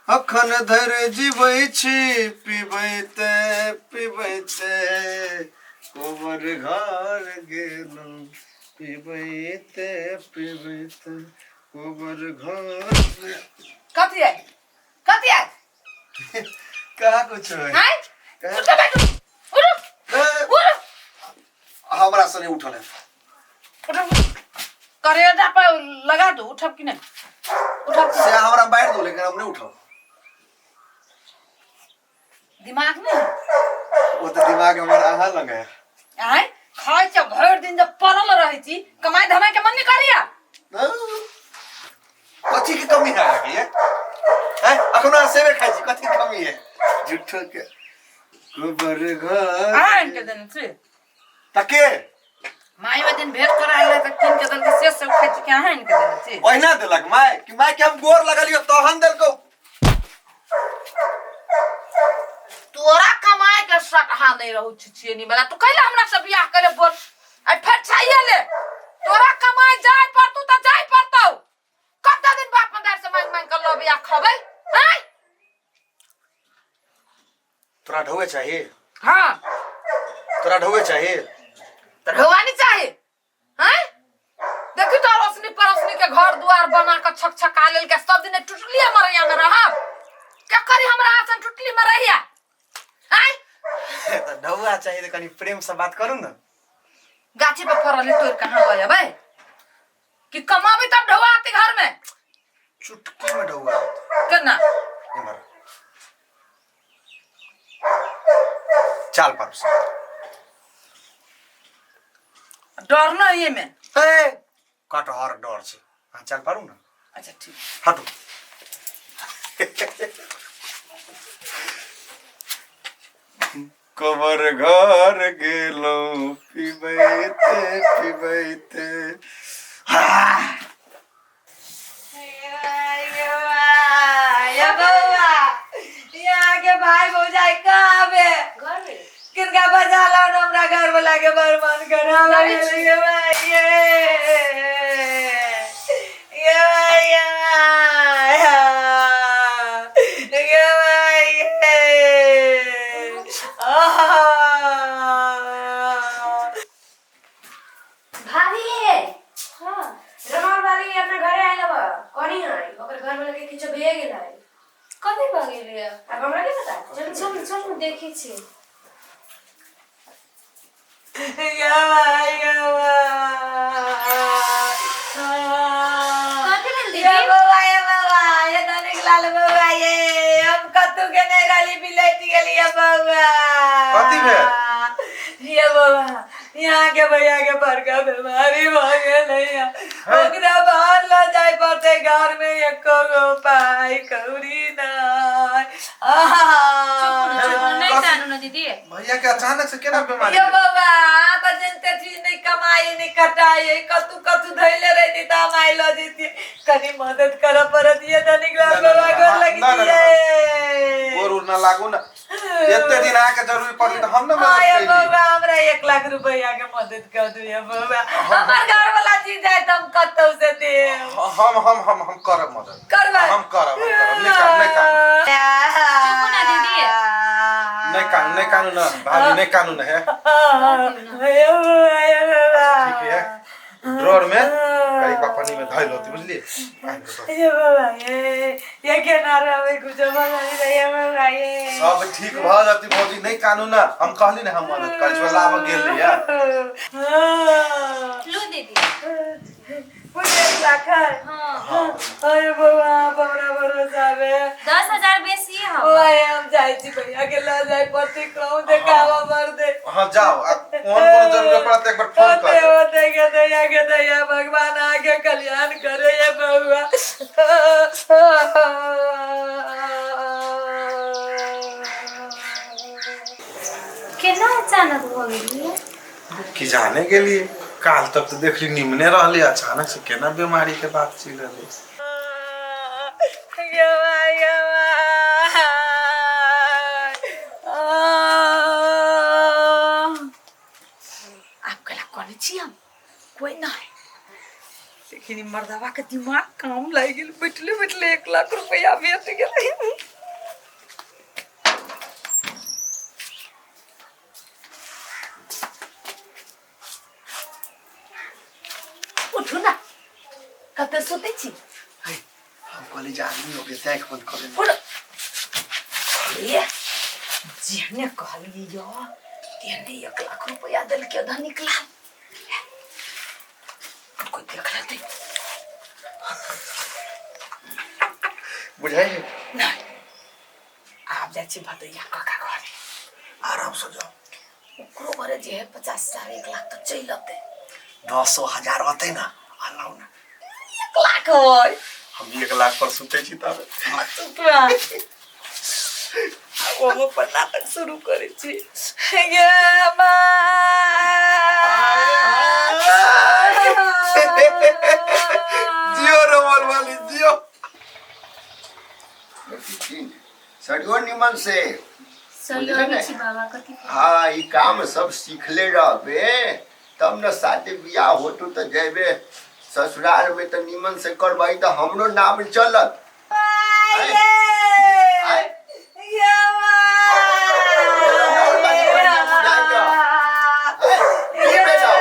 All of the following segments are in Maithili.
अखन धरि जीबै छी पिबैते पिबैते कोबर घर गेलहुँ पिबैते पिबैते कोबर घर। कथी है, कथी है? कहाँ कुछ है। हैं? कहाँ? उठो बैठो, उठो। ए, उठो। हमरा से नहीं उठल है। उठो, करेजा पर लगा दो। उठब कि नहीं उठब? से हमरा बाहर दो, लेकिन हम नहीं उठब। दिमाग नहीं है? वो तो दिमाग हमर अहाँ लग है। आय खाइ छ भरि दिन जब पड़ल रहै छी, कमाई धमाई के मन नहीं करिया। कथी के कमी है अहाँके ये हैं? अखनो अहाँ सेबे खाइ छी, कथी के कमी है झूठो के गोबर घर? आन के देने छी। तके माय ओहि दिन भेंट करा आयल तऽ कीन के देलकै, से सब खाइ छी कि अहाँ आनि के देने छी? ओहिना देलक माय कि माय के हम गोर लगलियो तहन देलको। तोरा कमाए के सटहा नहीं रहू छी छियनी वाला। तू कैला हमरा से बियाह करे बोल? आ फेर चाहिए ले तोरा कमाए जाय पड़तौ तऽ जाय पड़तौ। कते दिन बाप मदार से मांग मांग के लबे आ खबै हैं? तोरा ढौए चाहिए? हाँ। तोरा ढौए चाहिए? तऽ ढौआ नहीं चाही हैं? देखी तो अड़ोसनी पड़ोसनी के घर दुआर बना के छक छका लेल के सब दिन टुटली मरैया में रहब। क्या करी हमरा आसन टुटली मरैया हैं? तऽ ढौआ चाहिए तऽ कनि प्रेम से बात करू ने। गाछी पर फड़ल है, तोड़ कहाँ लऽ जेबै? कि कमाबी तब ढौआ आती घर में? चुटकी में ढौआ होत। केना? इम्हर चाल पर डर न ये में। ए कटहर डर छै, अहाँ चाल पारू ने। अच्छा ठीक। हटू। कबर घर गेलहुँ पिबैते पिबैते। ये बउआ, यहाँ के भाई भौजाई कहाँ बे? घर में। किनका बजा लाओ ना, हमरा घर वाला के बड़ मन कर भाई। ये भाई, ये ये भाई, ये भाई, ये भाई, ये आहा। भाभी हे। हाँ, रमौल वाली अपना घरे आयल बा कनी है, ओकर घर वाला के किछो भे गेल है। कथी भऽ गेलै? आब हमरा के पता। चल चल चल, देखै छी। ये भाई, ये भाई। कथी भेल? ये दीदी? बउआ, ये बउआ, ये धनिक लाल बउआ, ये हम कतू के नहीं रहली, बिलट गेली ये बउआ। कथी भेल? ये बउआ, यहाँ के भैया के बड़का बीमारी भ गेलै है, ओकरा बाहर ल जाय पड़तै। घर में एको गो पाइ कौड़ी नहीं। आहा। चुप नहीं कानू ना दीदी। भैया के अचानक से केना बीमारी ये भेल? बउआ, तऽ जनते छी, नहीं कमाई नहीं कटाई, कतू कतू धैले रहती तऽ हम आइ लऽ जैती। कनी मदद करऽ पड़त ये धनिक लाल ना, ना, बउआ, ना, गोर ना, लगी ना, ना, ना। दिए। गोर उर ना लागू ना, एते दिन अहाँके जरूरी पड़ल तऽ हम ने मदद आय कैली। बउआ, हमरा 1 लाख रुपया के मदद कर दिया बउआ। हमर घर वाला चीज जाय तऽ हम कतौ से देब। हम हम हम हम करब मदद। करबै? हम करब, हम करब। नहि कानू, नहि कानू। चुप ना दीदी। नहि कानू, नहि कानू ना भाभी, नहि कानू ना। हे ये बउआ, ये बउआ। ठीक है, ड्रॉर में करीब पानी में धइल होती, बुझलिए? आनि कऽ दऽ। ये बउआ, ये केना रहबै कुछो बना ये बउआ ये। सब ठीक भऽ जती भौजी, नहि कानू ना। हम कहली ने हम मदद करै छी, लाबऽ गेल रहियै। लू दीदी। पूरे 1 लाख है? हाँ। अरे बउआ, आप हमरा भरोसा बे। 10,000 बेसी हम। ओए, हम जाइ छी, भैया के ल जाय पड़तै, कहूँ देखाबऽ पड़तै। हाँ जाओ, आ कोन कोनो जरूरत पड़त एक बार फोन होते कर देब। होते के दैया के दैया भगवान आके कल्याण करे ये बउआ। केना अचानक भऽ गेलियै? कि जाने के लिए, काल तक तो देखली निमने रहले, अचानक से केना बीमारी के बात चल रहले। ये भाई, ये भाई। आब कला कोने छी हम कोई नहीं, लेकिन ई मर्दवा के दिमाग काम लागि गेल, बैठले बैठले 1 लाख रुपया भेट गेलै। उठू ना, कतऽ सुतै छी? है, हम कहली जे आदमी हो गए, आँखि बंद कर लेने। उठ। ये जेहने कहलियै यौ तेहने 1 लाख रुपया देलकै धनिक लाल। कोई देख लेतै। बुझाइ है? नहि, आब जाइ छी भदैया काका घरे। आराम से जाओ। ओकरो घरे जे है 50,000 1 लाख तऽ चलि अतै। 10 हजार अतै ना, अलाउ ना। 1 लाख होइ। हम 1 लाख पर सुतै छी तब। सुतबा। आब हम अपन नाटक शुरू करै छी। गे माँ। जियो रमल वाली, जियो। सरियो निमन से। सरियाबै छी बाबा, कथी? हाँ, ई काम सब सीखले रहबे तब न शादी बियाह होतू तऽ जेबे ससुराल में तऽ निमन से करबही तऽ हमरो नाम चलत। आय, आय। की भेलौ?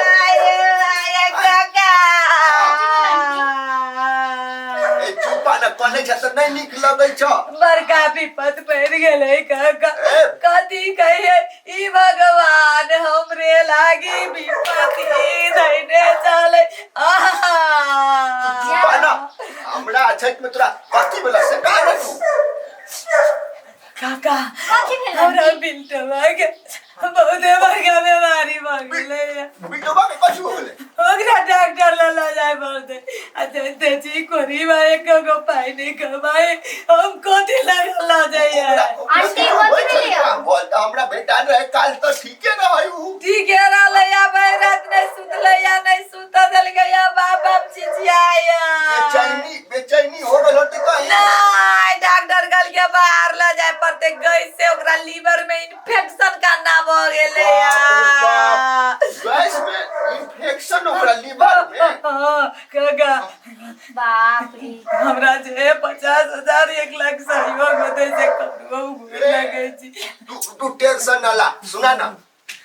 ए, चुपा न, कने छ तऽ नहि नीक लगै छ। बड़का विपत पड़ि गेलै काका। ए। कथी कहियै, ई भगवान हमरे लागी विपत्ति धैने चलै। आहा। चुपा न, हमरा अछैत में तोरा कथी भेलौ से कह ने तू। काका, कथी भेल? हमरा बिल्टवा के बहुते बड़का बीमारी भऽ गेलै। बिटुबा के कथी हो गेलै? ओकरा डॉक्टर लग लऽ जाय पड़तै आ जानते छी कोरी एक गो पाइ नहि कमाइ, हम कथी लग लऽ जाइए? आंटी, कथी भेलैया? बोल तऽ हमरा भेटा रहे काल तऽ ठीके रहै उ। ठीके रहलै या भरि रात नहि सुतलै या नहि सुतऽ देलकै या बाप बाप चिचियाया। बेचैनी बेचैनी हो गेल होतै कहीं। नहीं, डॉक्टर कहलकै बाहर लऽ जाय पड़तै, गैस से ओकरा लीवर में इन्फेक्शन का ना भऽ गेलै। बाप रे बाप, गैस में इन्फेक्शन ओकरा लीवर में? हाँ, काका। बाप रे। हमरा जे 50,000 1 लाख सहयोग होतै से ककरो घूर लगै छी। तू तू टेंशन न ला, सुना ना,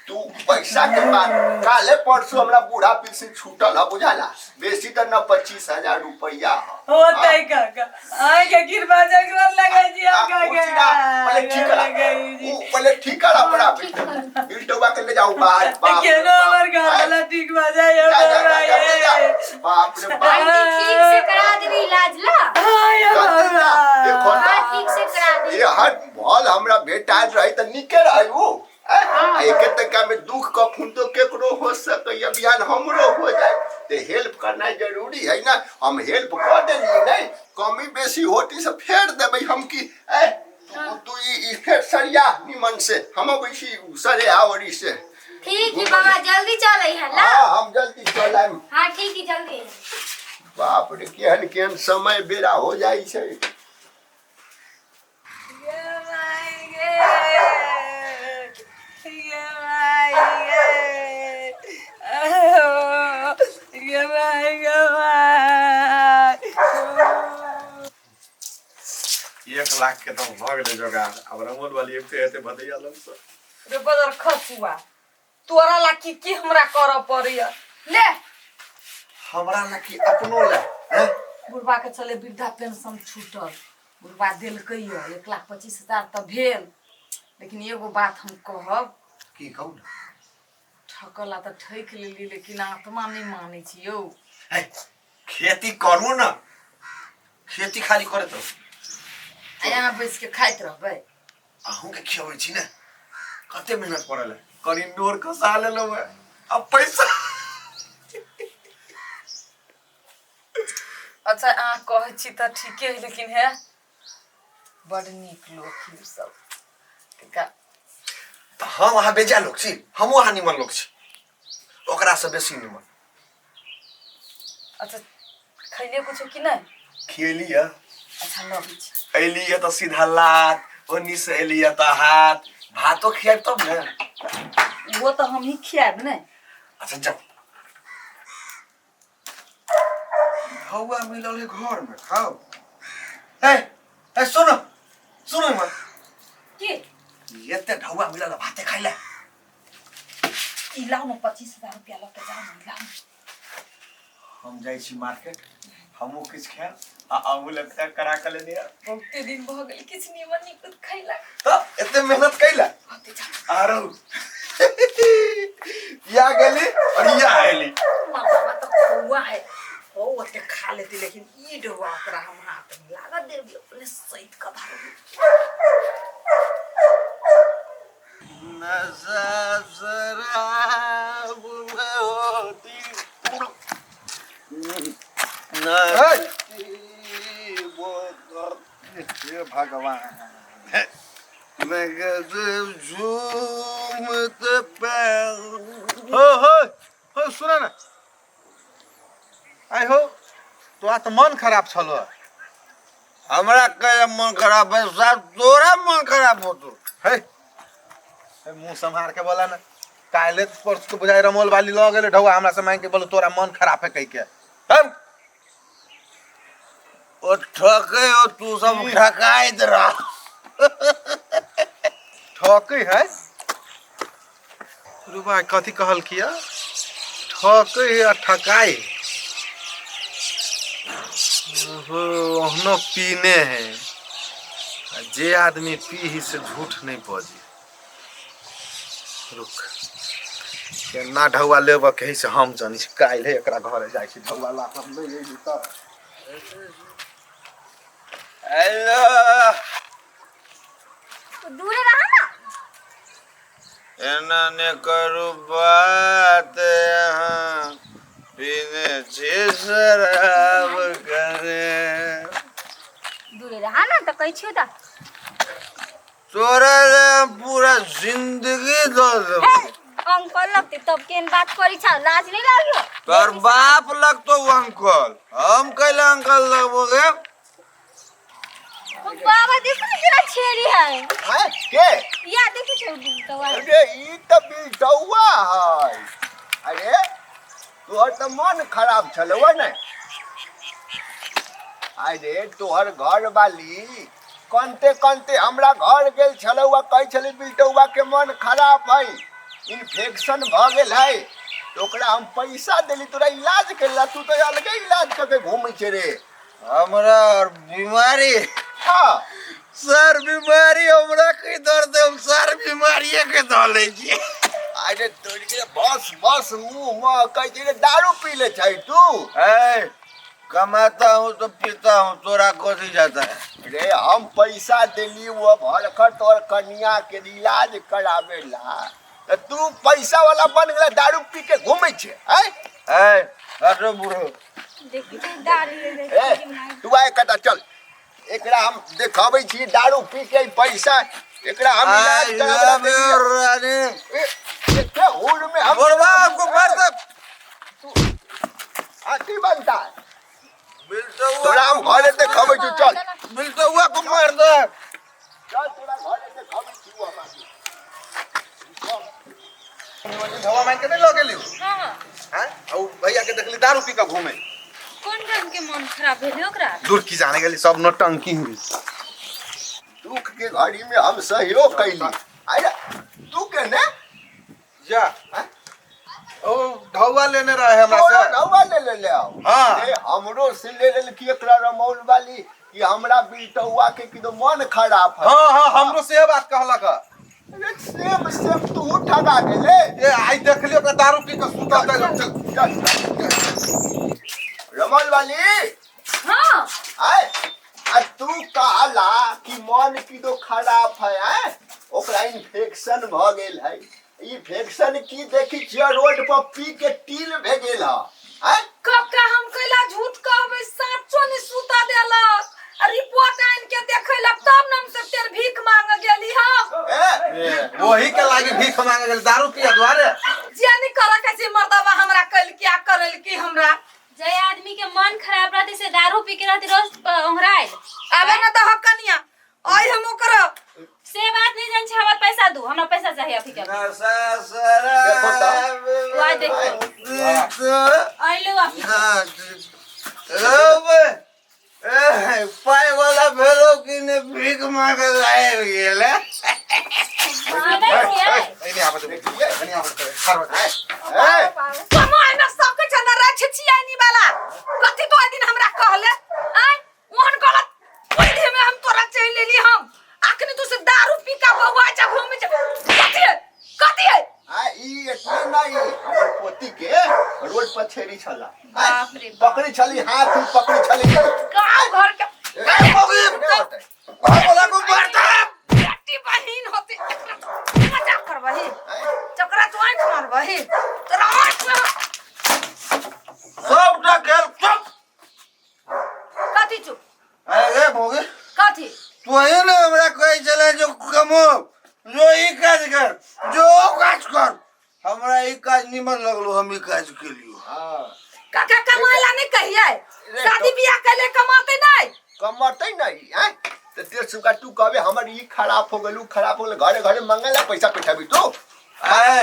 तू पैसा के बात काले परसों हमरा बूढ़ा पीर से छूटल है, बुझाला बेसी तऽ न 25,000 रुपया। होतै काका, अहाँके कृपा जगह लगै छी हम। काका पहले ठीक करा। लगै छी। ऊ पहले ठीक करा बड़ा। ठीक करू। बिल्टुआ के ले जाओ बाहर, बाप रे केनो बाप। हमर घर वाला ठीक भऽ जाय। जा, जा, जा, जा, जा, जा। बाप रे बाप। आंटी, ठीक से करा देबी इलाज ला। कथी ला? देखो ना। हाँ, ठीक से करा देबी। ये हर भल हमरा भेटायल रही तऽ नीके रही ऊ। आ एके तनका में दुख कखन तो केकरो हो सकैया, बिहान हमरो हो जाए तऽ हेल्प करना जरूरी है ना। हम हेल्प कर देलियै, नहीं कमी बेसी होती से फेर देबै हम की। ए, तू तू ई ई फेर सरिया निमन से, हम अबै छी सरे आवरी से। ठीक है बाबा, जल्दी चलै है ला। हाँ, हम जल्दी चल आएम। हाँ, ठीक है, जल्दी। बाप रे, केहन केहन समय बेरा हो जाइ छै। गे माई गे, गे माई गे, गे माई गे माई। 1 लाख के तऽ भऽ गेलै जोगाड़। आब रमोल वाली अबिते हेतै भदैया लगसँ। रे बदर खसुआ, तोरा ला की की हमरा करऽ पड़ैया ले। हमरा ला कि अपनो ला हैं? बुढ़बा के चले वृद्धा पेंशन छूटल, बुढ़बा देलकै यऽ 1,25,000 तऽ भेल, लेकिन एगो बात हम कहब। की कहू ने? ठकला तऽ ठकि लेली, लेकिन आत्मा नहि मानै छी यौ। है, खेती करू ने, खेती खाली करैत रहू। आ यहाँ बैस के खाइत रहबै? अहूँके खियबै छी ने। कते मेहनत पड़ल है, कनि नोर खसा लेलहुँ है, अब पैसा। अच्छा, अहाँ कहै छी तऽ ठीके है, लेकिन हे बड नीक लोक ही सब तनिका। तऽ हम अहाँ बेजा लोक छी? हमहूँ अहाँ निमन लोक छी, ओकरासँ बेसी निमन। अच्छा, खैलिए कुछो कि नहि? खियली है। अच्छा, लबै छी। अयली है तऽ सीधा लात, ओन्नी से अयली है तऽ हाथ। भातो खियाब तब ने। वो तऽ हम ही खियाब ने। अच्छा, जाओ। ढौआ मिलल है घर में खाओ। ए ए सुनो सुनो मां, की एते ढौआ मिलल है, भाते खाइला। ई लाउ न 25,000 रुपया लऽ के जाउ न, लाउ न। हम जाइ छी मार्केट, हमहूँ किछु खायब आ अहूँ लग पैक करा के लेने आयब। बहुते दिन भऽ गेल किछु नीमन निकुत खैला। तब एते मेहनत कैला होते जा। आरो या गेली और या आयली। बाबा तो कौआ है हो ओते खा लेती, लेकिन ई डोआ ओकरा हम हाथ में लागत देबी अपने सहित का धरबी। नशा शराब में होती हे भगवान, मैं झूमते पैर। हो हो हो सुन न, आइ हो तोरा तऽ मन खराब छलो। हमरा कहे मन खराब है साहब, तोरा मन खराब होतो। हे हे, मुँह सम्हार के बोला न। काल्हे परसों तो बुझाइ रमोल वाली लऽ गेलै ढौआ हमरा से मांगि के बोलो तोरा मन खराब है कहि के। हम ओ ठके हो तू सब ठकाइत रह। ठकै है रुबा, कथी कहल किया ठकै है आ ठकाइ। ओहो ओहनो पीने है, आ जे आदमी पी ही से झूठ नहीं बजी। रुक केना ढौआ लेबऽ के है से हम जानी छी। काल्हे एकरा घरे जाइ छी ढौआ ला कऽ हम नहि अयली तऽ। हेलो दूर रह ना। एना ने करू बात, यहाँ पीने छी शराब करे। दूर रह ना तऽ कहै छियौ तऽ। तोरा ले हम पूरा जिंदगी दऽ देबो। हे अंकल लगते तब केहन बात करै छौ, लाज नहीं लाग्यो? तोर बाप लगतो अंकल, हम कैला अंकल लगबो गे? बाबा देखो ना केना छेड़ी है। हैं के या देखी छौ बिलटौआ। अरे ई तऽ बिलटौआ है। अरे तोहर तऽ मन खराब छलौ ने। अरे तोहर घर वाली कनते कनते हमरा घर गेल छलौ आ कहै छलै बिलटौआ के मन खराब है, इन्फेक्शन भऽ गेल है, तऽ ओकरा हम पैसा देली तोरा इलाज केला, तू तऽ अलगे इलाज कऽ के घूमै छै रे। हमरा और बीमारी? हाँ सर बीमारी हमरा की दर्द, हम सर बीमारिये के धऽ लै छी। अरे तोर के बस बस मुँह में कहै छै रे दारू पी ले छै तू। ए कमाता हूँ तो पीता हूँ, तोरा कथी जाता है? रे हम पैसा देली वो भरखर तोहर कनिया के इलाज करावे ला, तऽ तू पैसा वाला बन गेला दारू पी के घूमै छै। आँय ए हटो बूढ़ो। देखी छै दारू ए तू आय कटा चल, एकरा हम देखाबै छी दारू पी के पैसा, एकरा हम इलाज I करावे ला लव you देली। रानी। एते हुर में हम बुढ़वा हमको मार दे। अथी बनता है। बिलटौआ तोरा हम घरे देखाबै छी, चल बिलटौआ को मार दे। चल तोरा घरे देखाबै छी हम आगे। ढौआ मांगि के नहि लऽ गेली? हाँ। हैं आ उ भैया के देखली दारू पी के घूमे। कोन रंग के मन खराब भेलै ओकरा? दूर की जाने गेली सब नौटंकी हुई। दुख के घड़ी में हम सहयोग कैली। अरे तू के ने जा ओ ढौआ लेने रहे हमरा तोरा से। ढौआ ले ले ले आओ। हाँ। ए हमरो से ले लेल की एकरा रमौल वाली कि हमरा बिलटौआ के कि तो मन खराब है। हाँ हाँ हमरो से बात कहलक। अरे सेम सेम तू ठगा गेले। ए आई देखली ओकरा दारू पी के सुतल चल चल चल रमौल वाली। हाँ आय आ तू कहला कि मन की तो खराब है, आय ओकरा इन्फेक्शन भ गेल है। इन्फेक्शन की देखी छियै रोड पर पी के टील भे गेल है। आय कक्का हम कैला झूठ कहबै, साचो नहीं सुता देलक आ रिपोर्ट आनि के देखैलक तब न हम सब तेर भीख मांगे गेली हम। ए वही के लागी भीख मांगे गेल दारू पिया द्वारे। जे नहीं करऽ के छै मर्दबा हमरा कैल क्या करल की हमरा। जे आदमी के मन खराब रहते से दारू पी के रहते रोज ओंघरायल। आबे न तऽ कनिया आइ हम ओकरा से बात नहीं जान छै, हमर पैसा दू, हमरा पैसा चाहिए अभी के। नशा शराब वाह देखो तो आइलो अभी। ना कमा के लायल गेल है। सुनै छियै एने आबै दे, एने आबै दे, खार बता। ए, कमाय में सकै छ न राख छियानी वाला कथी तो दिन हमरा कहले आय ओहन गलत बुद्धि में हम तोरा चल लेली हम अखनी तू से दारू पी का बौआ जा घूमे जा कथी है कथी है आ ई इतने नहीं हमर पोती के रोड पर छेरी छला बाप रे बाप। पकड़ी छली हाथ ही पकड़ी छली गाँव घर के ए, मौगी, नहीं होतै। घर वाला को मारता बेटी बहिन होती एकरा तो मजाक करबही चकरा तू आँख मारबही तोरा आँख में सबटा खेल चुप कथी चुप अरे मौगी कथी तू ही ने हमरा कहै छले जो कमो जो ई काज कर जो ओ काज कर हमरा ई काज निमन लगलो हम ई काज केलियो हाँ काका कमाए ला नहीं कहिए रे शादी तो- बियाह कैले कमाते नहीं कमरतै नहीं हैं तो तेरे सुका तू कहबे हमर ई खराब हो गेल ऊ खराब हो गेल घरे घरे मंगेला पैसा पैठाबी तू आए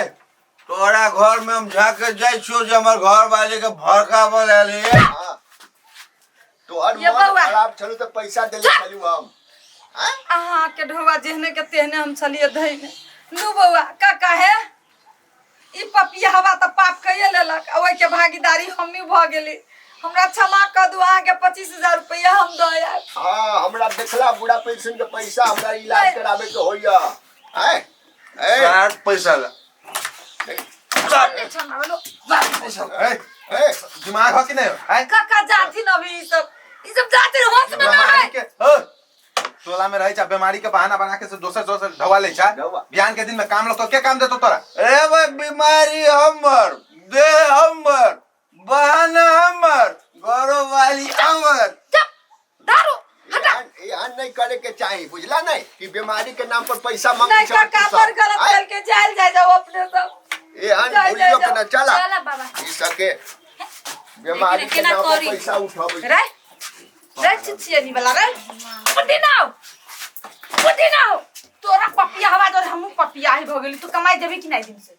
तोरा घर में हम झाके जाइ छियो जे हमर घर वाले के भड़का बोले हाँ तोहर ये मन बौआ। खराब छलू तो पैसा देले छलू हम हैं अहाँ के ढोवा जेहने के तेहने हम छलिए धैने लू बौआ काका हे ई पपिया हवा तऽ पाप कैये लेलक आ ओहिके भागीदारी हमही भऽ गेली हमरा क्षमा कऽ दू अहाँके 25,000 रुपैआ हम दऽ आयब हाँ हमरा देखला बुढ़ा पेंशन के पैसा हमरा इलाज करावे के होइया हैं ए साठ पैसा ला नहि क्षमा भेलो। साठ पैसा ला ए, ए दिमाग हो कि नहीं हो? हैं? काका जाथिन अभी ई सब ई सब जाथिन होश में ना बीमारी है के हो टोला में रहे चा बीमारी के बहाना बना के से दोसर दोसर ढवा ले चा ढवा। बिहान के दिन में काम लोग तो क्या काम देतो तोरा अरे भाई बीमारी हमर देह हमर बहाना हमर घरो वाली हमर चुप दारू हटा एहन एहन नहीं करे के चाही बुझला नहीं कि बीमारी के नाम पर पैसा मांगे नहीं काका पर गलत करके जायल जाय जाओ अपने सब एहन जाय, भूलियो जाय, के ना चला चला बाबा ई सके बीमारी के केना नाम पर करी? पैसा उठाबै रे रे छिछियनी वाला रे बुद्धि ना हो बुद्धि ना हो तोरा पपिया हवा तोरे हमहू पपिया ही भऽ गेली तू कमाई देबी कि नहीं दिन से